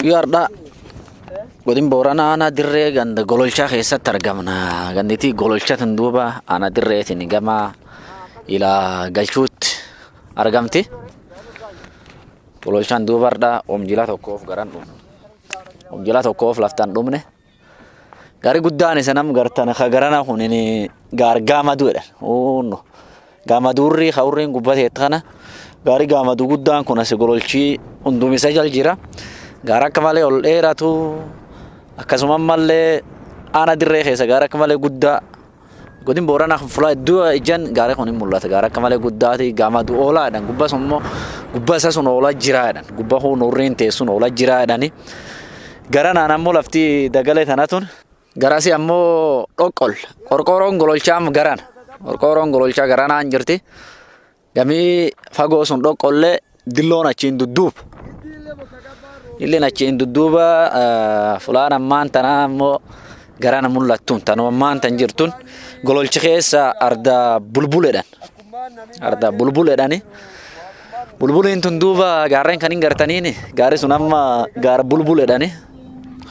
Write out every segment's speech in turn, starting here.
Guyyaa har'aa godin Booranaa aanaa Dirree ganda Gololchaa keessatti argamna. Ganditii Gololcha tun duuba aanaa Dirreetiin gama ilaa galchuutti argamti. Gololchaan duuba har'aa oomjilaa tokkoof garan dhumne. Oomjilaa tokkoof laftaan dhumne. Gaarii guddaan isa nam gartan ka garana kun gaar gaamaduu jedhan. Uunno. Gaamaduurri ka hurriin gubbateet kana gaarii gaamaduu guddaan kun asi gololchii hundumisa jal jira. Gaara akka malee ol dheeratu akkasuma ammallee aana dirree keessa gaara akka malee guddaa godin Booranaa kun fulaa iddoo ijjan gaara kun hin mul'ata. Gaara akka malee guddaati gaamaduu oolaa jedhan. Gubba sun immoo gubba isa sun oolaa jira jedhan. Gubba kun hurriin teessun oolaa jira jedhani. Garanaan ammoo lafti dagalee tana tun garasi ammoo dhoqqol qorqooroon gololchaam garana qorqooroon gololchaa garanaan jirti. Gamii fagoo sun dhoqqollee dilloon achiin dudduuba. Illeen achiin dudduuba fulaan ammaan tanaa ammoo garana mul'attuun tanuma ammaan tan jirtun gololchi keessa arda bulbuledhan. Arda bulbuledhani. Bulbuliin tun duuba gaarreen kan hin gartaniini gaarri sun amma gaara bulbuledhani.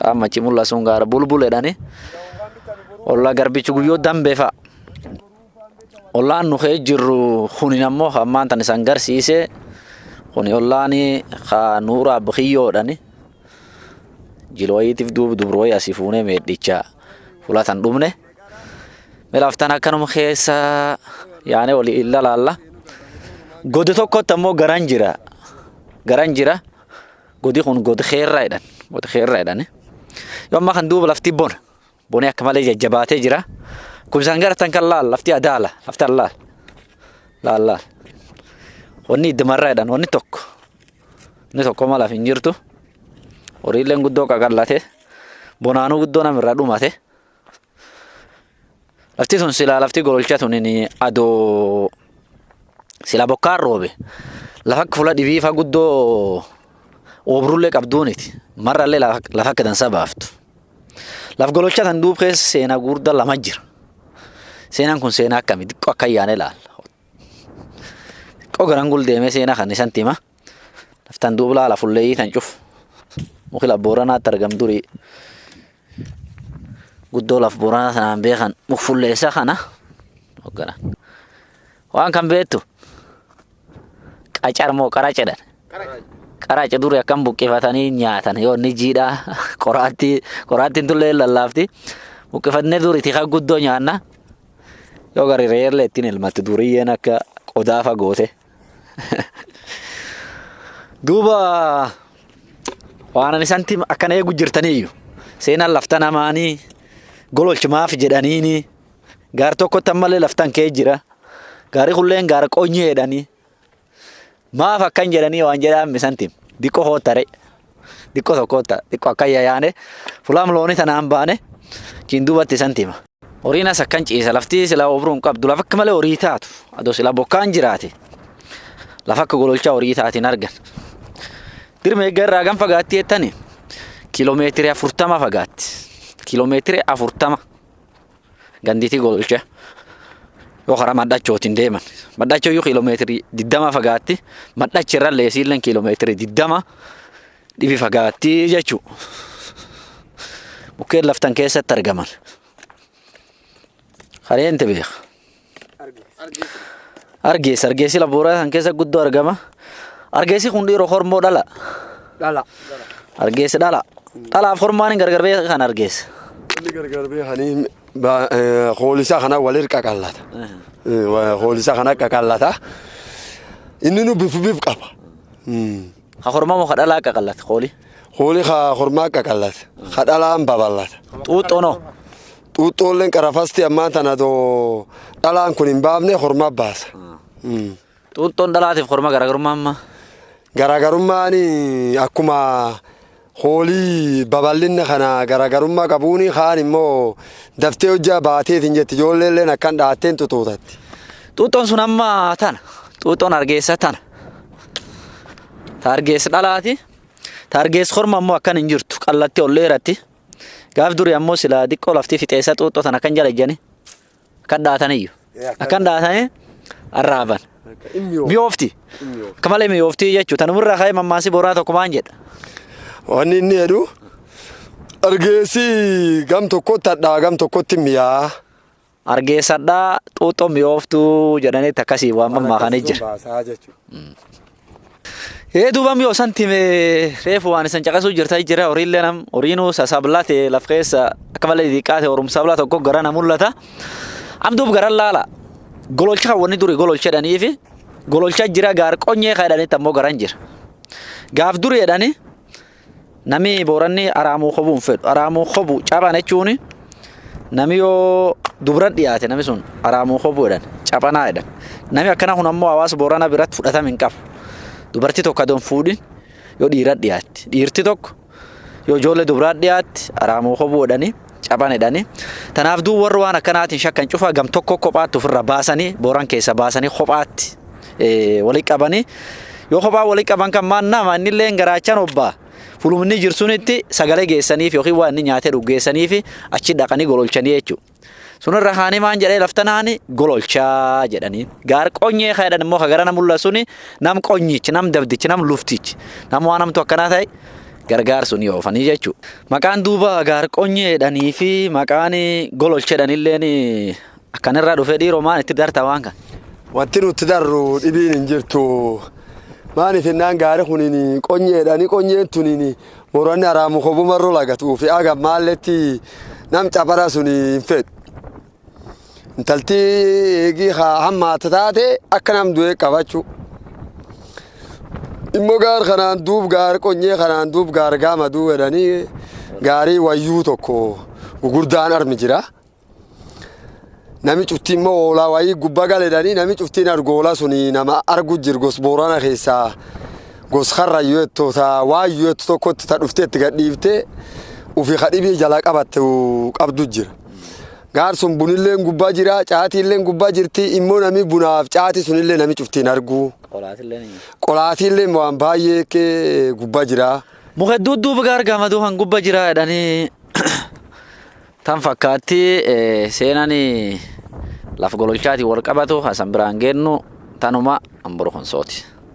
Amma achi mul'atu sun gaara bulbuledhani. Ollaa garbichi guyyoo dambee fa'a. Ollaan nu kee jirru kunin ammoo ammaan tan isan garsiise kuni ollaan ka nuura abkiyyoodhani. Jilwayiitiif duuba dubrooyi asii fuunee meedhicha fulatan dhumne. Laftan akkanuma keessa yaane olii ilaalla. Godi tokkotti ammoo garan jira. Garan jira. Godi kun godi keerraa jedhan. Godi keerraa jedhani. Yoo ammaa kan duuba lafti bona. Boni akka malee jajjabaatee jira. Kun isaan gartan kan laal lafti adaala. Lafti allaal. Laal laal. Wanni iddimarraa jedhan wanni tokko. Inni tokko malaaf hin jirtu. Horiileen guddoo qaqallate. Bonaanuu guddoo namirraa dhumate. Lafti sun silaa lafti gololcha tun adoo sila bokkaan roobe. Lafa akka fuula dhibii fa guddoo oobrullee qabduuniti. Marrallee lafa akka dansaa baaftu. Laf gololcha tan duub keessa seenaa gurguddaa lama jira. Seenaan kun seenaa akkamii xiqqoo akka yaane ilaalla. Xiqqoo garan gul deemee seenaa kan isan tima. Laftan duub laala fulleeyyii tan cuf. Muki laf Booranaatti argam durii. Guddoo laf Booranaa sanaan beekan muk fulleessa kana. Hoggana. Waan kan beektu qacar moo qara jedhan. Qaraca duri akkam buqqifatanii nyaatan yoo inni jiidhaa qoraattii qoraattiin tullee lallaafti. Buqqifannee duri tika guddoo nyaanna. Yoo gari reerlee ittiin elmatti duriyyeen akka qodaafa goote. Duuba waan ani isanti akkana eegu jirtaniiyyu seenaan lafta namaanii gololchi maaf jedhaniini gaar tokkotti ammallee laftan kee jira gaari kulleen gaara qonyee jedhanii maaf akkan jedhanii waan jedhaan misanti diqqoo hoottare diqqoo tokko hootta diqqoo akkan yayaane fulaam looni tanaan baane chiin duubatti isanti hima. Horiin as akkan ciisa lafti silaa obruun qabdu lafa akka malee horii taatu adoo silaa bokkaan jiraate lafa akka gololchaa horii taatiin argan. Dirma eegga irraa hagam fagaatti jettani kiiloomeetirii 40 fagaatti. Kiiloomeetirii 40 gandiitii gololcha yoo karaa madhachootiin deeman. Madhachoo iyyuu kiiloomeetirii 20 fagaatti. Madhachi irra leesiilleen kiiloomeetirii 20 dhibi fagaatti jechuudha. Mukkeen laftan keessatti argaman. Kareente beeka. Argeessa argeessi lafa san keessa guddoo argama. Argeessi kun dhiiroo hormoo dhala. Dhala. Argeessi dhala. Dhalaaf hormaan hin gargar beekan kan argeessa. Inni gargar beekanii hoolisaa kana walir qaqallata. Hoolisaa kana qaqallata. Inni nu bif bif qaba. Ka hormaa moo ka dhalaa qaqallata hooli? Hooli ka hormaa qaqallata. Ka dhalaan babal'ata. Xuuxxoonoo. Xuuxxoolleen qarafasti ammaan tana doo dhalaan kun hin baafne hormaa baasa. Xuuxxoon dhalaatiif horma garaagarummaa amma. Garaagarummaan akkuma hoolii babal'inna kana garaagarummaa qabuuni kaan immoo daftee hojjaa baateetiin jetti ijoolleelleen akkan dhaatteen xuxuutatti. Xuuxxoon sun amma tana. Xuuxxoon argeessa tana. Ta argeessa dhalaati. Ta argeessa horma ammoo akkan hin jirtu. Qallatti ol dheeratti. Gaaf duri ammoo silaa xiqqoo lafti fixeessa xuuxxoo tana akkan jala ejjanii. Akkan dhaataniyyu. Akkan dhaatanii arraaban. Mi'oofti. Akka malee mi'oofti jechuudha. Tanumirraa ka'ee mammaasi boraa tokko maan jedha. Wanni inni jedhu argeessi gam tokkotti hadhaa gam tokkotti mi'aa. Argeessadhaa xuuxxoo mi'ooftuu jedhanitti akkasii waan mammaakanii jira. Baasaa jechuudha. Ee duuba mi'oo san time reefu waan isan caqasuu jirta jira horiillee nam horiinuu sasablate laf keessa akka malee xixiqqaate horumsabla tokko gara na mul'ata. Am duub garan laala gololcha kan wanni duri gololcha jedhaniifi gololcha jira gaar qonyee kan jedhanitti ammoo garan jira. Gaaf duri jedhani nami booranni araamuu kobuu hin fedhu araamuu kobu caban jechuuni nami yoo dubran dhiyaate nami sun araamuu kobuu jedhan cabanaa jedhan nami akkana kun ammoo hawaasa boorana biratti fudhatama hin qabu. Dubartii tokko adoon fuudhin yoo dhiira dhiyaatti dhiirti tokko yoo ijoollee dubaraa dhiyaatti araamuu kobuu jedhanii caban jedhanii tanaaf duub warri waan akkanaatiin shakkan cufa gam tokko kophaatti ofirra baasanii booran keessa baasanii kophaatti walitti qabanii yoo kophaa walitti qaban kan maan nama innillee garaachaan obbaa fulumni jirsunitti sagalee geessaniif yookiin waan inni nyaatee dhuggeessaniif achi dhaqanii gololchanii jechuudha. Sunirra haanii maan jedhee laftanaani gololchaa jedhanii. Gaar qonyee kan jedhan immoo ka gara mul'atu suni nam qonyichi nam dabdichi nam luftichi nam waan namtu akkanaa ta'e gargaar suni oofanii jechuudha. Maqaan duuba gaar qonyee jedhanii fi maqaan gololcha jedhanilleen akkanirraa dhufee dhiiroo maan itti darta waan kan. Wanti nuti darru dhibiin hin jirtu. Maaliif jennaan gaari kuniin qonyeedhani qonyeen tuniin boranni araamu kobumarro lagatuu fi aga maalletti nam cabara sun hin fedhu. Intalti eegii hammaata taate akka nam du'ee qabachuu. Immoo gaar kanaan duub gaar qonyee kanaan duub gaar gaama duu jedhanii gaarii wayyuu tokko gugurdaan armi jira. Nami cufti immoo hoolaa wayii gubbaa galedhanii nami cuftiin argoola suni nama argu jir gos boorana keessaa gos karrayyuu ettoo ta waayyuu ettu tokkotti ta dhuftee itti gadhiiftee ufi kadhibii jala qabatte qabdu jira. Gaar sun bunilleen gubbaa jira caatiilleen gubbaa jirti immoo nami bunaaf caati sunillee nami cuftiin argu. Qolaatiillee waan baay'ee gubbaa jira. Muka dudduuba gaar gamaduu kan gubbaa jira jedhanii tan fakkaatti seenaan laf gololchaatiin wal qabatu hasan biraan geennu tanuma hamburu konsooti.